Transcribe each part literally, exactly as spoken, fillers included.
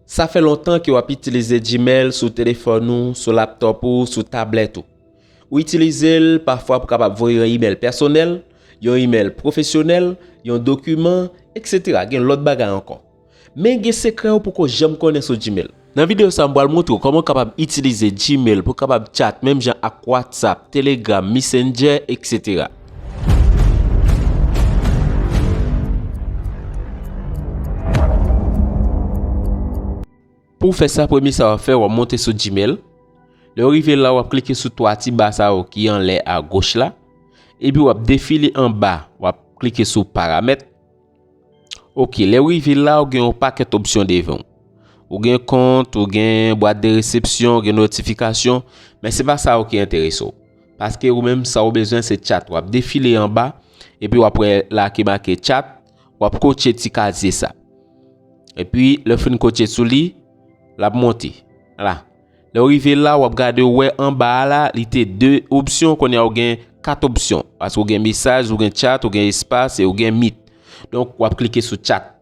Sa fè lontan ke w ap itilize Gmail sou telefòn ou, sou laptòp ou, sou tablèt ou. Ou itilize l pafwa pou kapab voye yon imèl pèsonèl, yon imèl pwofesyonèl, yon dokiman, etsetera. Gen lòt bagay ankò. Men gen sekrè ou poko janm konnen sou Gmail. Nan videyo sa, m pral montre w kòman w kapab itilize Gmail pou w kapab chat menm jan ak WhatsApp, Telegram, Messenger, etsetera. Pou w fè sa, premye sa w ap fè, w ap monte sou Gmail. Lè w rive la, w ap klike sou twa ti ba sa yo ki anlè agoch la. Epi w ap defile anba, w ap klike sou paramèt. Ok, lè w rive la, ou gen yon pakèt opsyon devan w. Ou gen kont, ou gen bwat de resepsyon, ou gen notifikasyon, men se pa sa yo ki enterese w. Paske ou menm, sa w bezwen, se chat. W ap defile anba, epi w ap wè la ki make chat, w ap kotche ti kazye sa. Epi, lè w fin kotche sou li, l ap monte. La. Lè w rive la, w ap gade, w wè anba a la, li te de opsyon, kounye a w gen kat opsyon. Paske w gen mesaj, ou gen chat, ou gen espas e ou gen Meet. Donk, w ap klike sou chat.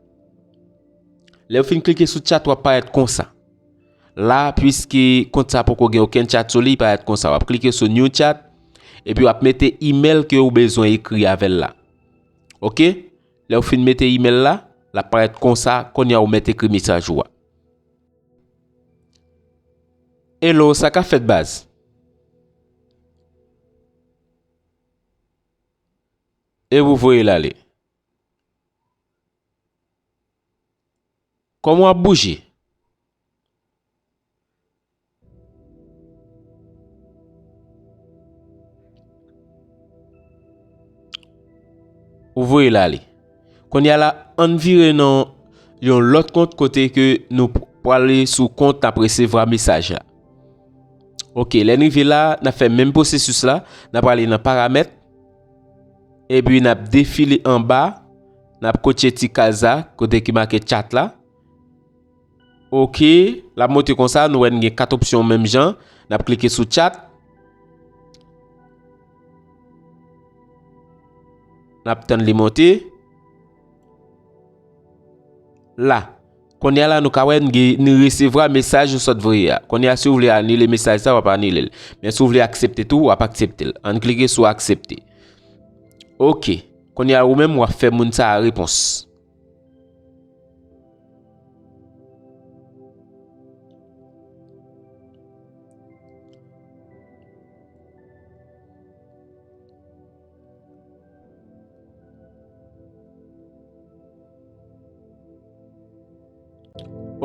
Lè w fin klike sou chat, w ap parèt konsa. La, piske kont sa poko gen okenn chat sou li, li parèt konsa. W ap klike sou New Chat, epi w ap mete imèl ke w bezwen ekri avè l la. Ok? Lè w fin mete imèl la, l ap parèt konsa, kounye a w mèt ekri mesaj ou a. Hello, sa k ap fèt, baz? E pou voye l ale. Kòman w ap bouje? Ou voye l ale. Kounye a la, ann vire nan yon lòt kont kote ke nou p-, prale sou kont n ap resevwa mesaj la. Ok, lè n rive la, n ap fè menm pwosesis la, n ap prale nan paramèt, epi n ap defile anba, n ap kotche ti kaz la, kote ki make chat la. Ok, l ap monte konsa, nou wè n gen kat opsyon menm jan, n ap klike sou chat. N ap tann li monte. La. Kounye a la, nou ka wè n gen, nou resevwa mesaj nou sot voye a. Kounye a, si w vle anile mesaj sa, w ap anile l. Men si w vle aksepte tou, w ap aksepte l. Ann klike sou aksepte. Ok. Kounye a, ou menm, w ap fè moun sa a repons.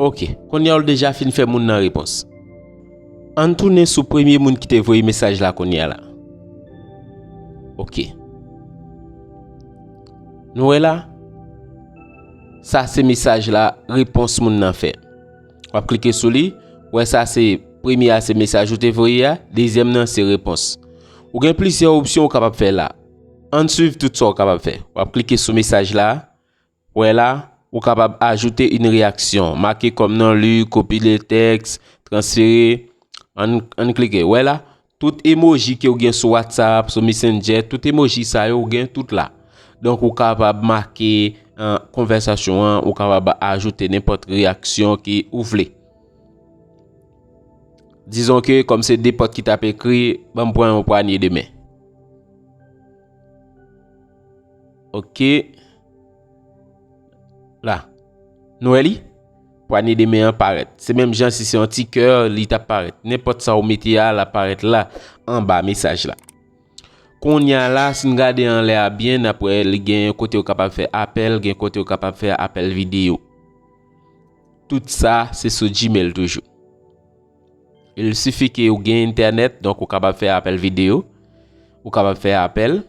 Ok, kounye a w deja fin fè moun nan repons. Ann tounen sou premye moun ki te voye mesaj la kounye a la. Ok. Nou wè la? Sa se mesaj la, repons moun nan fè. W ap klike sou li. Wè sa se premye a, se mesaj ou te voye a. Dezyèm nan se repons. Ou gen plizyè opsyon ou kapab fè la. Ann swiv tout sa ou kapab fè. W ap klike sou mesaj la. Wè la, ou kapab ajoute une réaction. Make kòm non lu, kopi le tèks, transfere. Ann, ann klike. Wè la, tout emoji ke w gen sou WhatsApp, sou Messenger, tout emoji sa yo ou gen tout la. Donk, ou kapab make, eh, konvèsasyon an, ou kapab ajoute nenpòt reyaksyon ke ou vle. Dizon ke, kòm se de pòt ki t ap ekri, ban m pran yon pwanye de men. Ok. La. Nou wè li? Pwanye de men an parèt. Se menm jan si se yon ti kè, li t ap parèt. Nenpòt sa ou mete a, l ap parèt la, anba mesaj la. Kounye a la, si n gade anlè a byen, n ap wè li gen kote ou kapab fè apèl, gen kote ou kapab fè apèl videyo. Tout sa, se sou Gmail toujou. Il sifi ke ou gen entènèt, donk ou kapab fè apèl videyo, ou kapab fè apèl.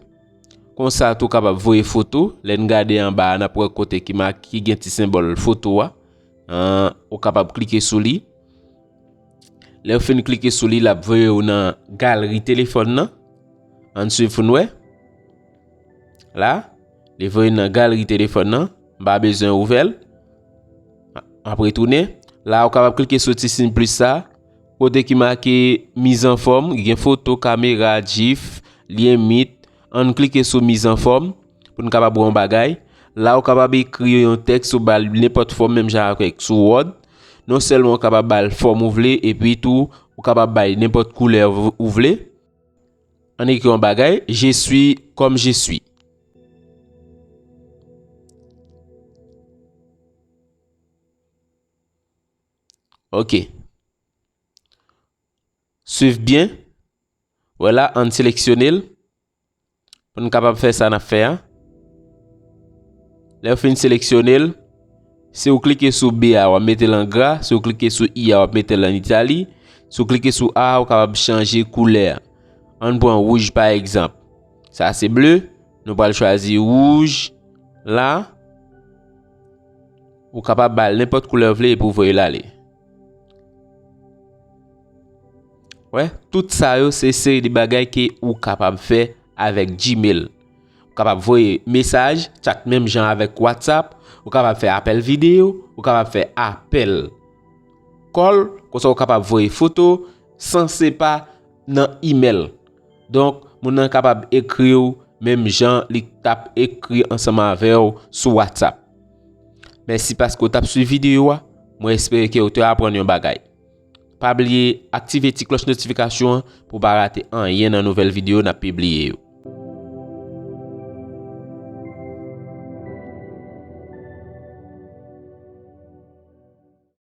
Konsa tou, ou kapab voye foto. Lè n gade anba a, n ap wè kote ki ma-, ki gen ti senbòl foto a. An, ou kapab klike sou li. Lè w fin klike sou li, l ap voye w nan galri telefòn nan. Ann swiv pou n wè. La, li voye nan galri telefòn nan. M pa bezwen ouvè l. M ap retounen. La, ou kapab klike sou ti siy plis sa. Kote ki make mise en forme, gen foto, kamera, gif, lyen Meet. Ann klike sou mise en forme pou n kapab wè yon bagay. La, ou kapab ekri yon tèks ou ba l nenpòt fòm, menm jan avèk sou Word. Non sèlman ou kapab ba l fòm ou vle, epi tou, ou kapab ba l nenpòt koulè ou ou vle. Ann ekri yon bagay, je suis comme je suis. Ok. Swiv byen. Wè la, ann seleksyone l. Pou n kapab fè sa n ap fè a. Lè w fin seleksyone l, si w klike sou B a, w ap mete l an gra. Si w klike sou I a, w ap mete l an itali. Si w klike sou A, ou kapab chanje koulè a. Ann pran wouj, pa egzanp. Sa se ble. Nou pral chwazi wouj la. Ou kapab ba l nenpòt koulè w vle epi w voye l ale. Wè, tout sa yo se seri de bagay ke ou kapab fè avèk Gmail. Ou kapab voye mesaj, chat menm jan avèk WhatsApp, ou kapab fè apèl videyo, ou kapab fè apèl call, konsa ou kapab voye foto san se pa nan imèl. Donk, moun nan kapab ekri w menm jan li t ap ekri ansanm avè w sou WhatsApp. Mèsi paske w t ap swiv videyo a. Mwen espere ke w te aprann yon bagay. Pa bliye aktive ti klòch notifikasyon an pou w pa rate anyen nan nouvèl videyo n ap pibliye yo.